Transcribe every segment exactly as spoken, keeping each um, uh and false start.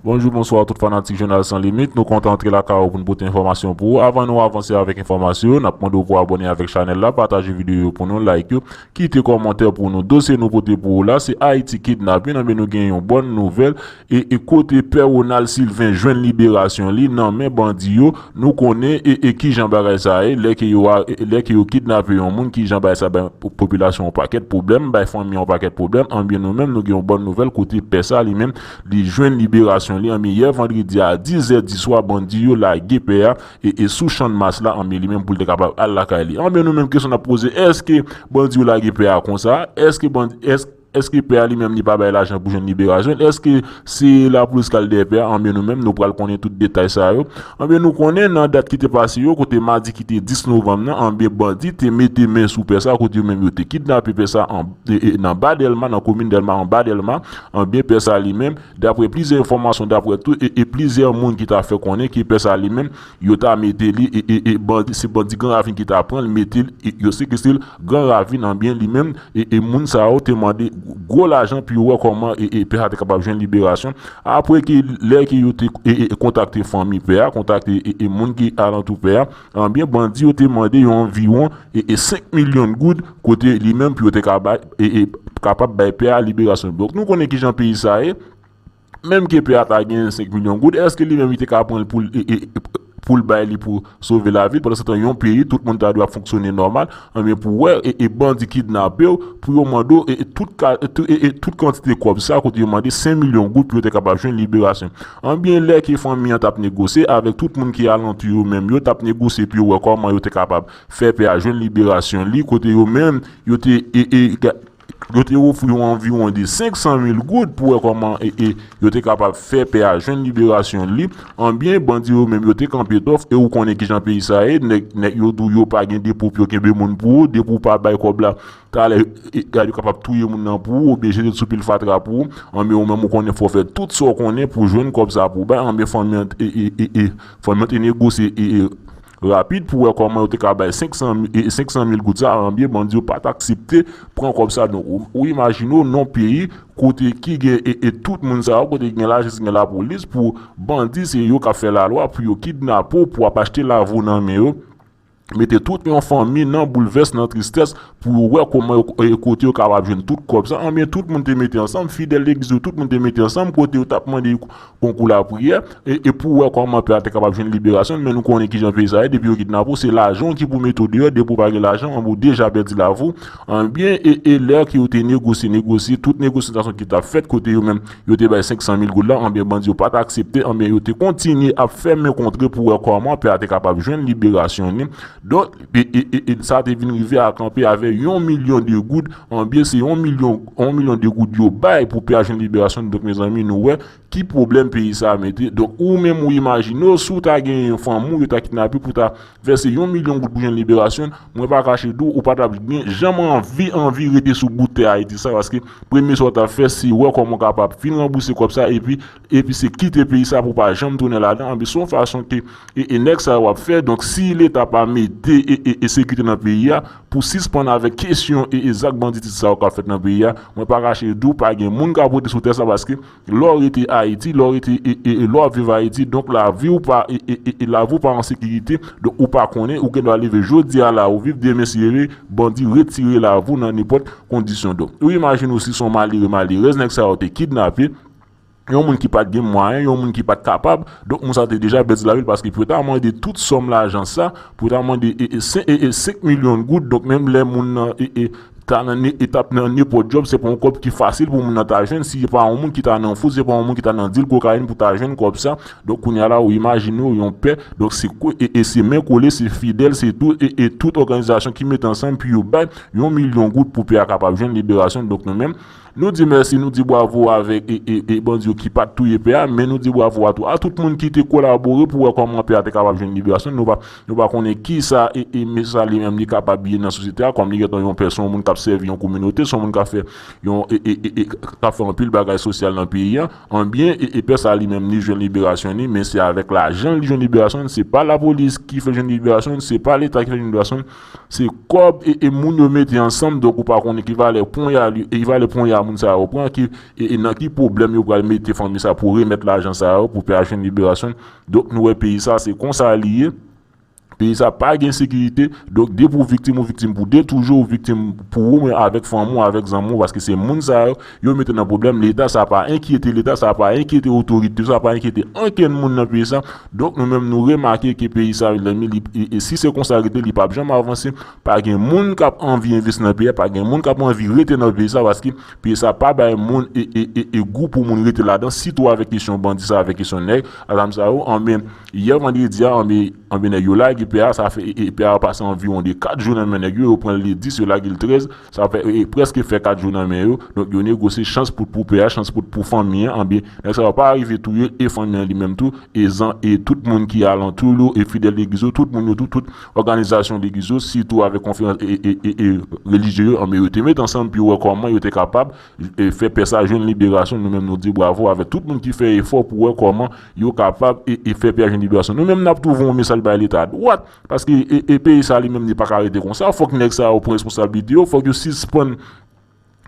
Bonjou, bonswa tout fanatik Jounal San Limit. Nou kontan antre lakay ou pou n pote enfòmasyon pou ou. Avan nou avanse avèk enfòmasyon yo, n ap mande w pou abòne avèk chanèl la, pataje videyo yo pou nou, like yo, kite kòmantè pou nou. Dosye nou pote pou ou la, se Ayiti kidnapin. Anben, nou gen yon bòn nouvèl. E, e kote Pè Ronald Sylvain jwenn liberasyon li nan men bandi yo, nou konnen e, e kijan bagay sa ye, lè ke yo, a- e, lè ke yo kidnape yon moun, kijan bagay sa bay po- popilasyon yon pakèt pwoblèm, bay fanmi yon pakèt pwoblèm, anben nou menm nou gen yon bòn nouvèl kote pè sa li menm li jwenn liberasyon li, anben yè vandredi a dizè diswa bandi yo lage pè a e, e sou Channmas la, anben li menm pou l te kapab al lakay li. Anben nou menm kesyon n ap poze, èske bandi yo lage pè a konsa? Èske bandi, èske Èske pè a li menm li pa bay lajan pou jwenn liberasyon l? Èske se lapolis k al dèyè pè a? Anben nou menm nou pral konnen tout detay sa yo. Anben nou konnen nan dat ki te pase yo, kote madi ki te dis novanm nan, anben bandi te mete men sou pè sa, kote yo menm yo te kidnape pè sa an, e, e, nan ba Dèlma, nan komin Dèlma, anba Dèlma. Anben pè sa li menm, daprè plizyè enfòmasyon, daprè tou e, e plizyè moun ki ta fè konnen ke pè sa li menm, yo ta mete li e, e, e bandi, se bandi Gran Ravin ki ta pran l, mete l, e, yo sekestre l Gran Ravin, anben li menm e, e moun sa yo te mande gwo lajan pou yo wè kòman e, e pè a te kapab jwenn liberasyon. Apre ke lè ke yo te e, e, kontakte fanmi pè a, kontakte e, e moun ki alantou pè a, anben bandi yo te mande yo anviwon e, e senk milyon goud kote li menm pou yo te ka bay e, e kapab bay pè a liberasyon. Donk nou konnen kijan peyi sa ye. Menm ke pè a ta gen senk milyon goud, èske li menm li te ka pran l pou l e, e, pou l bay li pou sove lavi l? Pandan se tan yon peyi, tout moun ta dwe ap fonksyone nòmal. Anben pou wè e, e bandi kidnape w, pou yo mande w e, e tout ka, e, tout- e, e tout kantite kòb sa, kote yo mande senk milyon goud pou yo te kapab jwenn liberasyon. Anben lè ke fanmi an t ap negosye avèk tout moun ki alantou yo menm, yo t ap negosye pou yo wè kòman yo te kapab fè pè a jwenn liberasyon li, kote yo menm yo te e, e, ga- yo te ofri yo anviwon de senk san mil goud pou wè kòman e, e, yo te kapab fè pè a jwenn liberasyon li. Anben bandi yo menm yo te kanpe dòf e ou konnen kijan peyi sa ye, nèg nèg yo di w yo pa gen depo pou yo kenbe moun pou ou, depi w pa bay kòb la, talè e, gad yo kapab touye moun nan pou ou, oubyen jete l sou pil fatra pou ou. Anben ou menm ou konnen fò w fè tout sa w konnen pou w jwenn kòb sa pou w bay. Anben fanmi an e, e, e, e, fanmi an te negosye e, e, rapid pou wè kòman yo te ka bay senk san mil, e, senk san mil goud sa, anben bandi yo pa t aksepte pran kòb sa. Donk ou, ou imajine w nan peyi kote ki gen e, e tout moun sa yo, kote ki gen lajistis, gen lapolis, pou bandi se yo k ap fè lalwa, pou yo kidnape w, pou ap achte lavi w nan men yo, mete tout yon fanmi nan boulvès, nan tristès, pou yo wè kòman yo, e, kote yo kapab jwenn tout kòb sa. Anben tout moun te mete ansanm, fidèl legliz yo, tout moun te mete ansanm, kote yo t ap mande konkou lapriyè e, e pou wè kòman pè a te kapab jwenn liberasyon l. Men nou konnen kijan peyi sa ye, depi yo kidnape w, se lajan w ki pou mete w deyò, depi w pa gen lajan, anben w deja pèdi lavi w. Anben e, e lè ke yo te negosye, negosye, tout negosyatasyon ki t ap fèt, kote yo menm yo te bay senk san mil goud la, anben bandi yo pa t aksepte, anben yo te kontinye ap fèmen kontre pou wè kòman pè a te kapab jwenn liberasyon li. Donk e, e, e, e sa te vin rive a kanpe avè yon milyon de goud, anben se yon milyon, yon milyon de goud yo bay pou pè a jwenn liberasyon l. Donk mezanmi nou wè ki pwoblèm peyi sa a mete. Donk ou menm ou imajine w, si w ta gen fanmi w, yo ta kidnape w pou ta vèse yon milyon goud pou jwenn liberasyon l, mwen pa kache di w, ou pa t ap gen janm anvi, anvi rete sou bout tè Ayiti sa, paske premye sa w t ap fè se wè kòman w kapab fin ranbouse kòb sa, epi, epi se kite peyi sa pou w pa janm tounen ladan. Anben se yon fason ke e, e nèg sa yo ap fè. Donk si leta pa mete e, e, e sekirite nan peyi a, pou sispann avèk kesyon e, e zak banditis sa yo k ap fèt nan peyi a, mwen pa kache di w pa gen moun k ap rete sou tè sa, paske lè w rete Ayiti, lè w rete e, e, e lè w ap viv Ayiti, donk lavi w pa e, e, e, e lavi w pa an sekirite. Donk ou pa konnen, ou gen dwa leve jodi a la ou viv, demen si Dye vle bandi retire lavi w nan nenpòt kondisyon. Donk ou imajine w si se yon malere, malerèz nèg sa yo te kidnape yon moun ki pa t gen mwayen, yon moun ki pa t kapab, donk moun sa te deja pèdi lavi l, paske pou yo ta mande tout sòm lajan sa, pou yo ta mande e, e, sen- e, e senk milyon goud, donk menm lè moun nan e, e, ta nan ne- e t ap nan nenpòt djòb, se pa yon kòb ki fasil pou moun nan ta jwenn, si se pa yon moun ki ta nan fout, se pa yon moun ki ta nan dil kokayin pou ta jwenn kòb sa. Donk kounye a la ou imajine w yon pè, donk se ko- e, e se men kole, se fidèl, se tou e, e tout òganizasyon ki mete ansanm pou yo bay yon milyon goud pou pè a kapab jwenn liberasyon. Donk nou menm nou di mèsi, nou di bwavo avèk e, e, e bandi yo ki pa t touye pè a, men nou di bwavo a tou a tout moun ki te kolabore pou wè kòman pè a te kapab jwenn liberasyon. Nou pa, nou pa konnen kisa e, e mesaj sa li menm li kapab ye nan sosyete a, kòm li gentan yon pè, se yon moun k ap sèvi yon kominote, se yon moun k ap fè yon e, e, e, e k ap fè anpil bagay sosyal nan peyi a. Anben e, e pè sa li menm li jwenn liberasyon li, men se avèk lajan li jwenn liberasyon, se pa lapolis ki fè jwenn liberasyon, se pa leta ki fè jwenn liberasyon, se kòb e, e moun yo mete ansanm. Donk ou pa konnen ki valè ponya li, e valè ponya moun sa yo pran, ki, e, e nan ki pwoblèm yo pral mete fanmi sa pou remèt lajan sa yo, pou pè a jwenn liberasyon. Donk, nou wè peyi sa, se konsa li ye. Peyi sa pa gen sekirite. Donk, depi w viktim, ou viktim pou de, toujou ou viktim pou ou, men avèk fanmi w, avèk zanmi w, paske se moun sa yo, yo mete nan pwoblèm. Leta sa pa enkyete, Leta sa pa enkyete otorite, sa pa enkyete ankenn moun nan peyi sa. Donk, nou menm, nou remake ke peyi sa, mezanmi, li, e, e si se konsa rete, li p ap janm avanse. Pa gen moun k ap anvi envesti nan peyi a, pa gen moun k ap anvi rete nan peyi sa, paske peyi sa pa bay moun e, e, e, e gou pou moun rete ladan, sitou avèk kesyon bandi sa, avèk kesyon nèg a zam sa yo. Anben, yè vandredi a, anben, anben, nèg yo lage pè a, sa fè, e, e, pè a pase anviwon de kat jou nan men nèg yo, yo pran l le dis, yo lage l trèz, sa fè, e, e, prèske fè kat jou nan men yo. Donk, yo negosye chans pou, pou pè a, chans pou, pou fanmi an, anben, nèg sa yo pa rive touye l, e fanmi an li menm tou, e zan, e tout moun ki alantou yo, e fidèl legliz yo, tout moun yo, tout, tout òganizasyon legliz yo, sitou avèk konferans, e, e, e, e relijye yo, anben, yo te met ansanm pou yo wè kòman yo te kapab, e, fè pè sa jwenn liberasyon. Nou menm, nou di bravo avèk tout moun ki fè efò pou wè kòman yo kapab, e, e fè pè a jwenn liberasyon. Nou menm, n ap tou voye yon mesaj bay Leta dwat, paske, e, e peyi sa li menm, li pa ka rete konsa. Fòk nèg sa yo pran responsablite yo, fòk yo sispann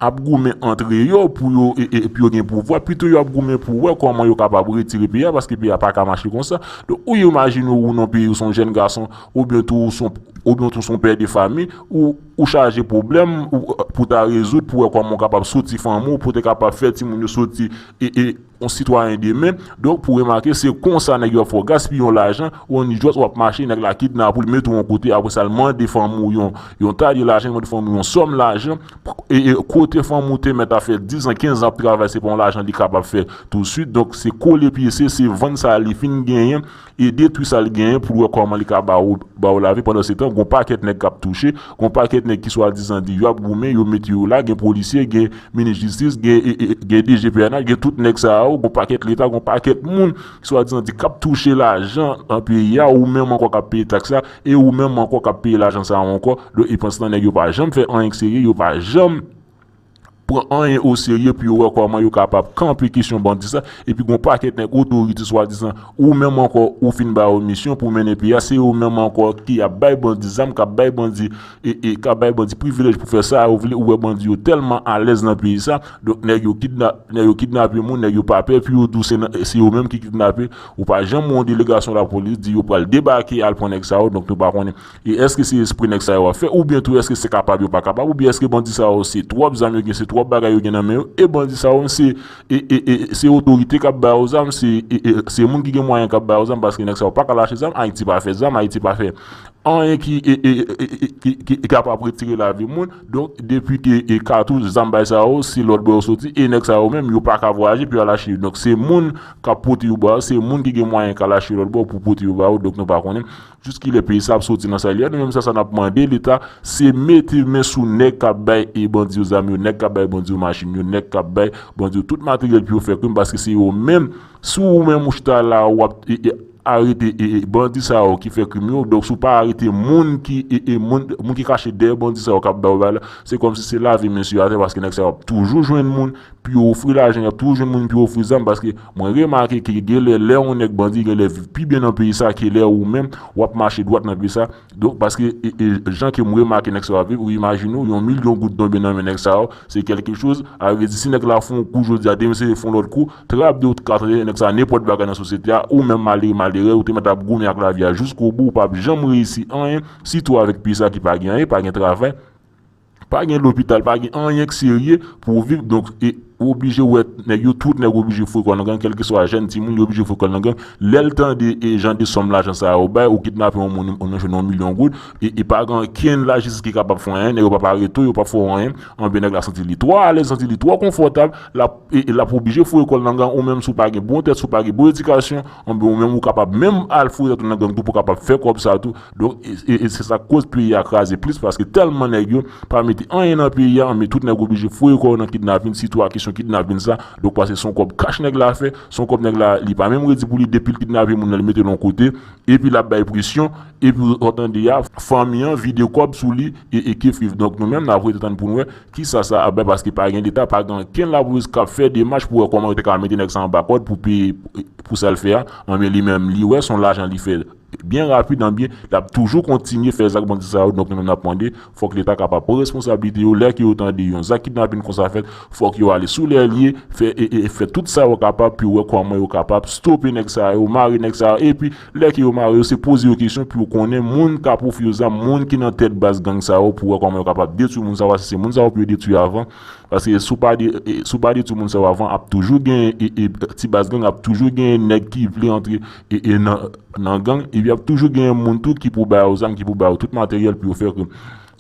ap goumen antre yo pou yo, e, e, pou yo gen pouvwa, pito yo ap goumen pou wè kòman yo kapab retire peyi a, paske peyi a pa ka mache konsa. Donk, ou imajine ou nan peyi, ou se yon jèn gason, oubyen tou ou se yon, oubyen tou se yon pè de fanmi, ou, ou chaje pwoblèm, ou, pou ta rezoud, pou wè kòman ou kapab soti fanmi w, pou te kapab fè timoun yo soti, e, e, yon sitwayen demen. Donk, pou remake, se konsa nèg yo ap fè w gaspiye yon lajan, ou ann jwèt, w ap mache, nèg la kidnape w, l mete w yon kote, apre sa, l mande fanmi w yon, yon ta de lajan, l mande fanmi w yon sòm lajan, e, e kote fanmi w te mèt ap fè diz an, kenz an ap travay, se pa yon lajan li kapab fè tousuit. Donk, se kole pye, se, se vann sa li fin genyen, e detwi sa l genyen pou l wè kòman li ka ba w, ba w lavi. Pandan se tan, gon pakèt nèg k ap touche, gon pakèt nèg ki swadizan di yo ap goumen, yo mete yo la, gen polisye, gen minis jistis, gen, e, e, gen D G P N H, gen tout nèg sa yo, gon pakèt leta, gon pakèt moun ki swadizan di k ap touche lajan nan peyi a, ou menm ankò k ap peye taks la, e ou menm ankò k ap peye lajan sa yo ankò. Donk, e pandan se tan, nèg yo pa janm fè anyen k serye, yo pa janm pran anyen oserye pou yo wè kòman yo kapab kanpe kesyon bandi sa, epi gon pakèt nèg otorite swadizan, ou menm ankò, ou fin ba yo misyon pou mennen peyi a, se yo menm ankò ki ap bay bandi zam, k ap bay bandi, e, e, k ap bay bandi privilèj pou fè sa yo vle, ou wè bandi yo tèlman alèz nan peyi sa, donk nèg yo kidna-, nèg yo kidnape moun, nèg yo pa pè pou yo di w se nan, se yo menm ki kidnape, ou pa janm wè yon delegasyon lapolis di yo pral debake al pran nèg sa yo, donk nou pa konnen E èske se espre nèg sa yo ap fè, oubyen tou èske se kapab yo pa kapab, oubyen èske bandi sa yo se twòp zam yo gen, se twòp bagay yo gen nan men yo, e bandi sa yo se, e, e, e, se otorite k ap ba yo zam, se, e, e, se moun ki gen mwayen k ap ba yo zam, paske nèg sa yo pa ka lache zam, Ayiti pa fè zam, Ayiti pa fè anyen ki, e, e, e, e, ki, ki, ki kapab retire lavi moun. Donk, depi ke, e, katouch, zam bay sa yo, se lòt bò yo soti, e nèg sa yo menm, yo pa ka vwayaje pou yo al achte yo. Donk, se moun k ap pote yo ba yo, se moun ki gen mwayen k al achte lòt bò pou pote yo ba yo. Donk, nou pa konnen jiskilè peyi sa ap soti nan sa li ye a. Nou menm sa, sa n ap mande Leta, se mete men sou nèg k ap bay, e, bandi yo zam yo, nèg k ap bay bandi yo machin yo, nèg k ap bay bandi yo tout materyèl pou yo fè krim, paske se yo menm, si ou menm ou chita la, w ap, e, e, arete, e, e, bandi sa yo ki fè krim yo, donk si w pa arete moun ki, e, e, moun, moun ki kache dèyè bandi sa yo k ap ba yo bagay la, se kòmsi se lave men sou atè, paske nèg sa yo ap toujou jwenn moun pou yo ofri lajan, y ap toujou jwenn moun pou yo ofri zam, paske mwen remake ke genlè lè yon nèg bandi, genlè viv pi byen nan peyi sa ke lè ou menm w ap mache dwat nan peyi sa. Donk, paske, e, e, jan ke m remake nèg sa yo ap viv, ou imajine w, yon milyon goud tonbe nan men nèg sa yo, se kèlke choz. A vle di, si nèg la fè yon kou jodi a, demen se fè yon lòt kou, trap de ou ka tande nèg sa, nenpòt bagay nan sosyete a, ou menm malere, malere, ou te mèt ap goumen ak lavi a jiskobou, ou p ap janm reyisi anyen, sitou avèk peyi sa ki pa gen anyen, pa gen travay. Pa gen lopital, pa gen anyen k serye pou w viv. Donk, e, ou oblije wè nèg yo, tout nèg oblije foure kò nan gang, kèlkeswa jèn timoun, yo oblije foure kò nan gang. Lè l tande, e, jan de sòm lajan sa yo bay, ou kidnape yon moun, ou jwenn yon milyon goud, e, e pa gen ankenn lajistis ki kapab fè anyen, nèg yo p ap arete w, yo p ap fè w anyen, anben nèg la santi li twò alèz, santi li twò konfòtab, l ap, e, e l ap oblije foure kò l nan gang, ou menm si w pa gen bon tèt, si w pa gen bon edikasyon, anben ou menm ou kapab menm al foure tèt ou nan gang tou pou w kapab fè kòb sa tou. Donk, e, e, e se sa k koz peyi a kraze plis, paske tèlman nèg yo pa mete anyen nan peyi a, men tout nèg oblije foure kò yo nan kidnapin, sitou a kesyon kidnapin sa. Donk, paske se yon kòb kach nèg la fè, se yon kòb nèg la, li pa menm redi pou li, depi l kidnape moun nan, li mete l yon kote, epi l ap bay presyon, epi w tande a, fanmi an vide kòb sou li, e, e ke fiv. Donk, nou menm, n ap rete tann pou n wè kisa sa ap bay, paske pa gen Leta, pa gen ankenn lapolis k ap fè demach pou wè kòman yo te ka mete nèg sa anba kòd pou peye, pou sa l fè a, anben li menm, li wè se yon lajan li fè byen rapid, anbyen l ap toujou kontinye fè zak bandi sa yo. Donk nou menm n ap mande, fòk Leta kapab pran responsablite yo. Lè ke yo tande yon zak kidnapin konsa fèt, fòk yo ale sou lè lye, fè, e, e, fè tout sa yo kapab pou yo wè kòman yo kapab stope nèg sa yo, mare nèg sa yo. Epi lè ke yo mare yo, se poze yo kesyon pou yo konnen moun k ap ofri yo zam, moun ki nan tèt baz gang sa yo, pou wè kòman yo kapab detwi moun sa yo, paske se moun sa yo pou yo detwi avan. Paske si w pa de, e, si w pa detwi moun sa yo avan, ap toujou gen, e, e, ti baz gang, ap toujou gen nèg ki vle antre, e, e, nan, nan gang, epi ap toujou gen moun tou ki pou ba yo zam, ki pou ba yo tout materyèl pou yo fè krim.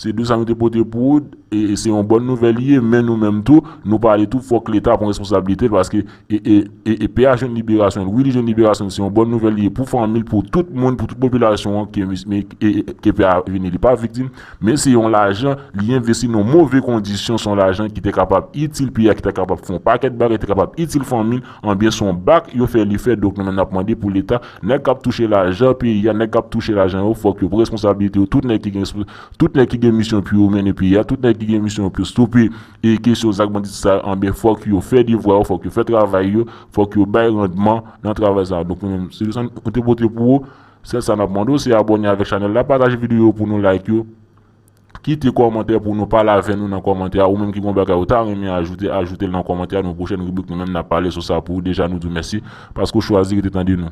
Se de sa nou te pote pou ou, e, e se yon bòn nouvèl li ye, men nou menm tou, nou pale tou, fòk Leta pran responsablite l, paske, e, e, e, e P A jwenn liberasyon l. Wi, li jwenn liberasyon l, se yon bòn nouvèl li ye pou fanmi l, pou tout moun, pou tout popilasyon an, ke, e, e, ke P A vini, li pa viktim, men se yon lajan, li envesti nan move kondisyon, se yon lajan ki te kapab itil peyi a, ki te kapab fè yon pakèt bagay, te kapab itil fanmi l, anbyen se yon bak yo fè li fè. Donk nou menm n ap mande pou Leta, nèg k ap touche lajan peyi a, nèg k ap touche lajan yo, fòk yo pran responsablite yo, tout nèg ki gen, tout nèg ki gen misyon pou yo mennen peyi a, tout nèg ki gen misyon pou yo stope e kesyon zak bandi sa, anbyen fòk yo fè devwa yo, fòk yo fè travay yo, fòk yo bay randman nan travay sa. Donk nou menm, se sa nou te pote pou ou, se sa n ap mande w, se abòne avèk chanèl la, pataje videyo yo pou nou, like yo, kite kòmantè pou nou, pale avè nou nan kòmantè a, ou menm ki gon bagay ou ta renmen ajoute, ajoute l nan kòmantè a, nan pwochèn ribrik nou menm n ap pale sou sa pou ou. Deja nou di w mèsi paske w chwazi rete tande nou.